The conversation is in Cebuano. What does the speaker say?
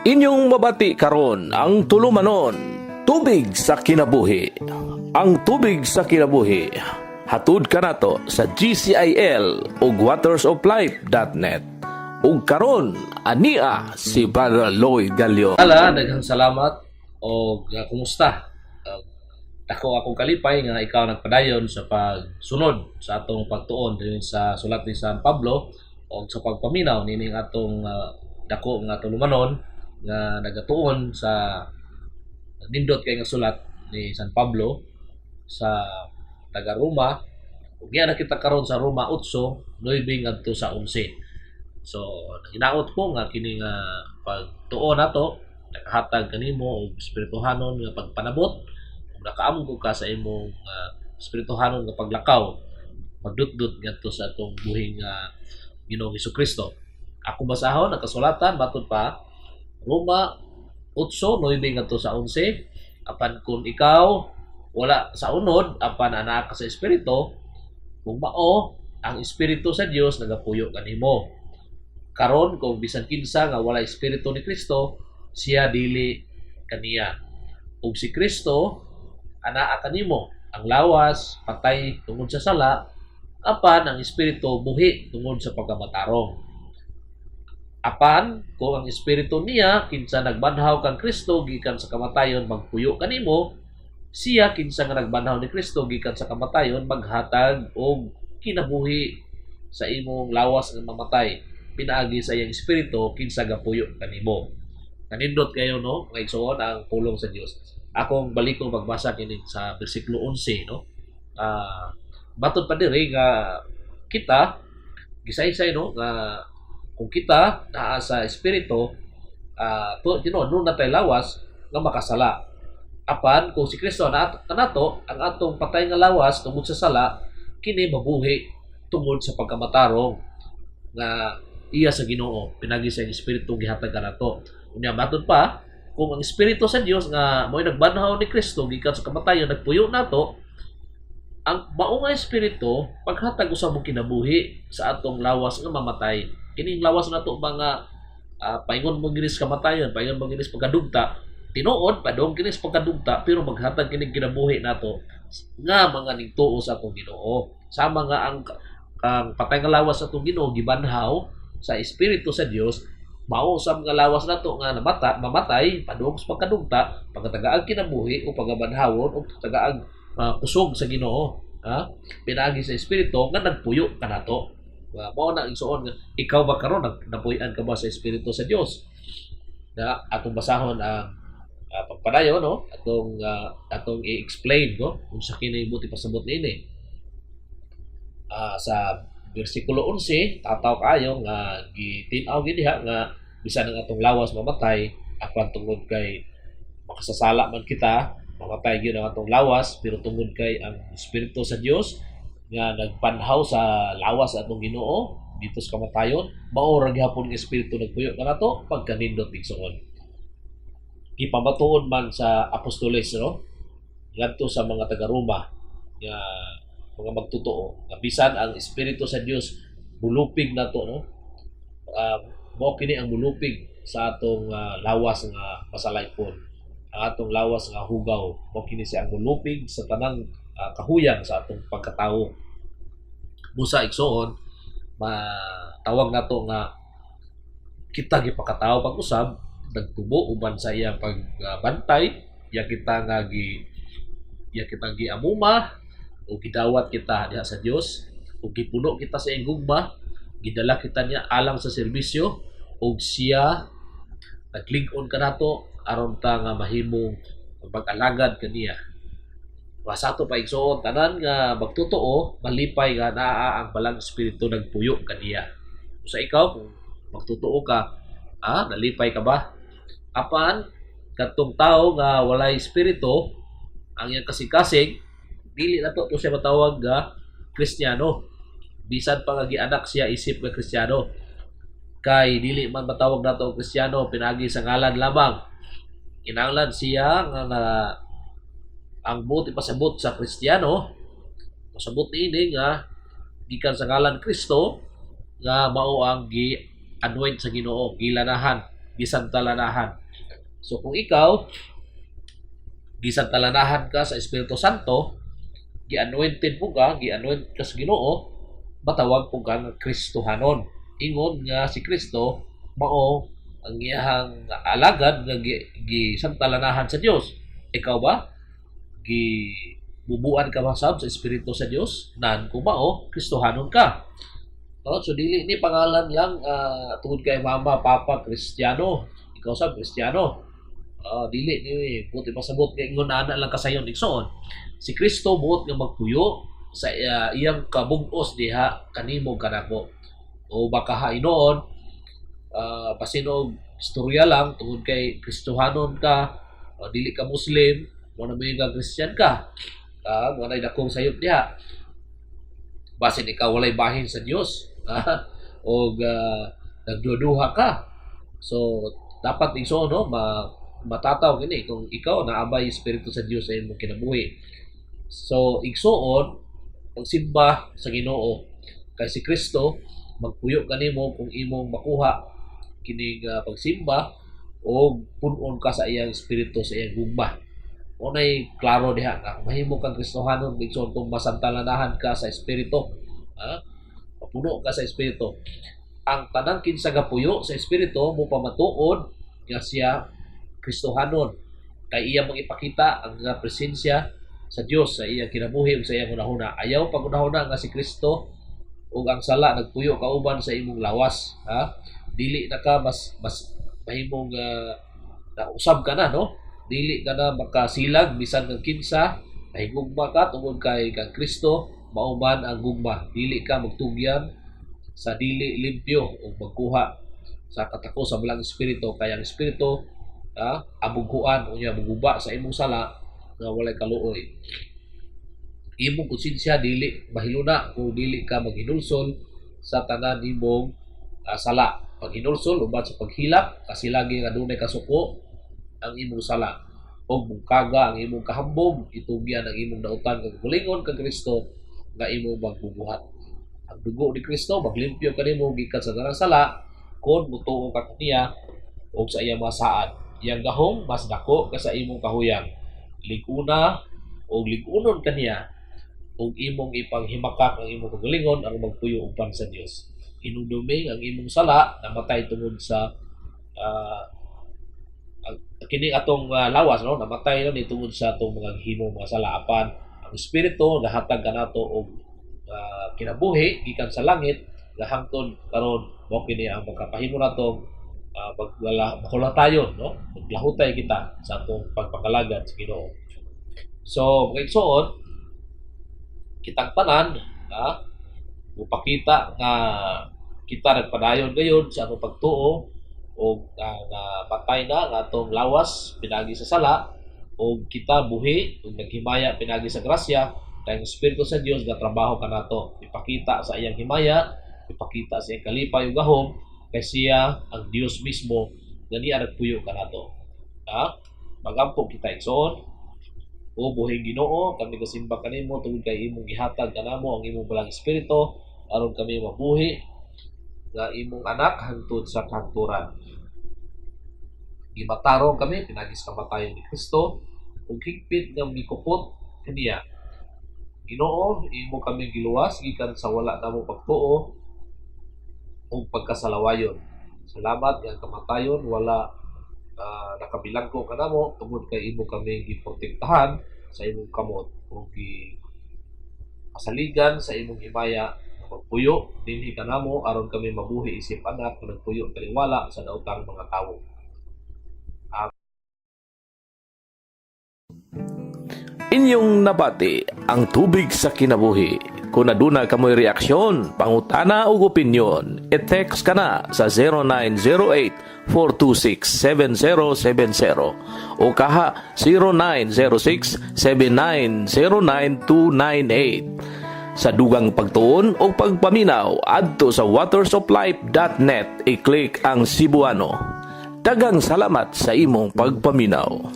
Inyong mabati karon ang tulumanon, Tubig sa Kinabuhi. Ang Tubig sa Kinabuhi, hatud kanato sa GCIL ug watersoflife.net. Ug karon ania si Brother Lloyd Gallo. Ala, daghang salamat og kumusta? Dako akong kalipay nga ikaw nagpadayon sa pagsunod sa atong pagtuon dinhi sa sulat ni San Pablo og sa pagpaminaw nining atong dako nga tulumanon nga nagatuon sa nindot kay nga sulat ni San Pablo sa taga Roma, ug na kita karon sa Roma 8:9 ngadto sa 11. So, hinaot ko nga kini nga pagtuon nato nakahatag kanimo og espirituhanon nga pagpanabot ug nakaamgo ka sa imong espirituhanon nga paglakaw magdutdot ngadto sa atong buhing Ginoong Kristo. Ako basahon ang kasulatan matud pa Roma 8:9 ngadto sa 11. "Apan kung ikaw wala sa unod apan anaa ka sa espiritu, kung mao ang espiritu sa Dios nagapuyo kanimo. Karon, kung bisan kinsa nga wala espiritu ni Kristo, siya dili kaniya. Ug si Kristo anaa kanimo, ang lawas patay tungod sa sala, apan ang espiritu buhi tungod sa pagkamatarong. Apan kung ang espiritu niya kinsa nagbanhaw kang Kristo gikan sa kamatayon magpuyo kanimo, siya kinsa nga nagbanhaw ni Kristo gikan sa kamatayon maghatag og kinabuhi sa imong lawas nga mamatay pinaagi sa iyang espiritu kinsa gapuyo kanimo." Kanindot kayo, no, mga igsoon, ang pulong sa Dios. Akong balikong pagbasa kini sa bersikulo 11, no. Matod pa diri nga kita gisaysay, no, nga kung kita naa sa espiritu, to tinuod no natay lawas nga makasala. Apan kung si Kristo na kanato, ang atong patay nga lawas tungod sa sala kini mabuhi tungod sa pagkamatarong nga iya sa Ginoo pinagi sa iyang espiritu gihatag kanato. Unya matod pa, kung ang espiritu sa Dios nga mo'y nagbanhaw ni Kristo gikan sa kamatayon nagpuyo nato, ang mao nga espiritu paghatag usab og kinabuhi sa atong lawas nga mamatay. Kining lawas nato mga paingon mo ginis kamatayon, paingon mo ginis pagkadugta. Tinuod padong kinis pagkadugta, pero maghatag kining kinabuhi nato nga mga nigtuo sa atong Ginoo. Sama nga ang patay nga lawas sa atong Ginoo gibanhaw sa espiritu sa Dios, mao usab nga lawas nato nga namata mamatay padung sa pagkadugta pagkatagaag kinabuhi o pagabanhawon o tagaag kusog sa Ginoo, ha, pinaagi sa espiritu nga nagpuyo kanato. Mao na, igsuon, nga ikaw ba karon napuy-an ka ba sa espiritu sa Dios? Na atong basahon ang pagpadayon, no, atong i-explain, no, kung sa kini buti pasabot niini. Sa bersikulo 11, tataw kaayo nga gitin-aw gid diha nga bisan ang atong lawas mamatay, apan tungod kay makasasala man kita, mamatay gyud ang atong lawas, pero tungod kay ang espiritu sa Dios nga nagpanhaw sa lawas sa atong Ginoo dito sa kamatayon, mao ra gihapon nga espiritu nagpuyo kanato, pagkanindot, igsoon. Gipamatuod man sa apostoles, no, ngadto sa mga taga Roma nga mga magtotoo nga bisan ang espiritu sa Dios mulupig nato, no, mao kini ang mulupig sa atong lawas nga masalaypon, ang atong lawas nga hugaw. Mao kini siya ang mulupig sa tanang kahuyang sa atong pagkatawo. Busa, igsoon, matawag nato nga kita gipakatawo pag-usab, nagtubo uban sa iyang pagbantay, iya kita nga gi iya kita giamuma o gidawat kita diha sa Dios o gipuno kita sa iyang gugma, gidala kita niya alang sa serbisyo og siya naglig-on kanato aron ta nga mahimong mag-alagad kaniya. Sa ato pa, igsoon, tanan nga magtotoo malipay nga naa ang balang espiritu nagpuyo kaniya. Sa ikaw, kung magtotoo ka, nalipay ka ba? Apan kadtong tawo nga walay espiritu ang iyang kasing-kasing, dili na to siya matawag nga Kristiyano bisan pa nga gianak siya isip nga Kristiyano, kay dili man matawag nato og Kristiyano pinagi sa ngalan lamang. Kinahanglan siya nga na ang buot ipasabot sa Kristiyano, pasabot niini nga gikan sa ngalan Kristo nga mao ang gi anoint sa Ginoo, gilanahan. Gisantalanahan. So kung ikaw gisantalanahan ka sa Espiritu Santo, gi-anointed mo ka, gi-anoint ka sa Ginoo, matawag po ka nga Kristohanon. Ingon nga si Kristo mao ang iyahang alagad nga gisantalanahan sa Dios. Ikaw ba? Gibubuan ka ba sab sa Espiritu sa Dios? Nan kung mao, Kristohanon ka. No? So dili ni pangalan lang, tungod kay mama, papa Kristiyano. Ikaw sab Kristiyano. Dili ni buot ipasabot nga ingon ana lang kasayon, igsoon. Si Kristo buot nga magpuyo sa iyang kabug-os diha kanimo, kanako. O baka hainoon, basin og istorya lang tungod kay Kristohanon ka, o dili ka Muslim, mo na may nga Christian ka. Mo na dakong sayop diha. Basin ikaw walay bahin sa Dios og nagduduha ka. So dapat, igsoon, no, matataw kini kung ikaw naabay espiritu sa Dios sa imong kinabuhi. So igsoon, pagsimba sa Ginoo kay si Kristo magpuyo kanimo kung imong makuha kining pagsimba o punon ka sa iyang espiritu, sa iyang gugma. Unay klaro diha nga mahimo kang Kristohanon, igsoon, kung masantalanahan ka sa espiritu. Mapuno ka sa espiritu. Ang tanang kinsa gapuyo sa espiritu mo pamatuod nga siya Kristohanon kay iya mang ipakita ang nga presensya sa Dios sa iyang kinabuhi ug sa iyang hunahuna. Ayaw paghunahuna nga si Kristo ug ang sala nagpuyo kauban sa imong lawas, ha? Dili na ka mas mahimong nausab ka na, no? Dili ka na makasilag bisan ng kinsa, nahigugma ka tungod kay kang Kristo mao man ang gugma. Dili ka magtugyan sa dili limpyo o magkuha sa katako sa Balaang Espiritu kay ang Espiritu abughuan unya muguba sa imong sala nga walay kaluoy. Imong konsensya dili mahiluna kung dili ka maghinulsol sa tanan nimong sala. Paghinulsol uban sa paghilak, kasilagi nga dunay kasuko ang imong sala og mungkaga ang imong kahambog, itugyan ang imong dautan kag kaugalingon kang Kristo nga imong magbubuhat. Ang dugo ni Kristo maglimpyo kanimo gikan sa tanang sala kon mutuo ka kaniya og sa iyang mga saad. Iyang gahom mas dako kaysa imong kahuyang. Liguna og ligunon kaniya ug imong ipanghimakak ang imong kaugalingon aron magpuyo uban sa Dios. Hinumdumi ang imong sala, namatay tungod sa kini atong lawas, no, namatay na ni tungod sa atong mga gihimong mga sala, apan ang espiritu nahatag kanato og kinabuhi gikan sa langit nga hangtod karon mao kini ang makapahimo nato maglala makulatayon, no, maglahutay kita sa atong pagpangalagad sa Ginoo. So mga igsoon, kitang tanan mupakita nga kita nagpadayon gayon sa atong pagtuo o nga patay na ang atong lawas pinagi sa sala o kita buhi ug naghimaya pinagi sa grasya kay ang Espiritu sa Dios gatrabaho kanato, ipakita sa iyang himaya, ipakita sa iyang kalipay ug gahom kay siya ang Dios mismo nga niya nagpuyo kanato. Magampo kita, igsoon. O buhing Ginoo, kami gasimba kanimo tungod kay imong gihatag kanamo ang imong Balaang Espiritu aron kami mabuhi nga imong anak hangtod sa kahangturan. Gimatarong kami pinagi sa kamatayon ni Kristo ug higpit nga mikupot kaniya. Ginoo, imo kami giluwas gikan sa wala namo pagtuo ug pagkasalawayon. Salamat nga ang kamatayon wala nakabilangko kanamo tungod kay imo kami giprotektahan sa imong kamot ug gi pasaligan sa imong himaya nga magpuyo dinhi kanamo aron kami mabuhi isip anak nga nagpuyo taliwala sa daotang mga tawo. Inyong nabati ang Tubig sa Kinabuhi. Kung aduna kamoy reaksyon, pangutana ug opinyon, i-text ka na sa 0908-426-7070 o kaha 0906-7909298. Sa dugang pagtuon o pagpaminaw, adto sa watersoflife.net, i-click ang Cebuano. Daghang salamat sa imong pagpaminaw.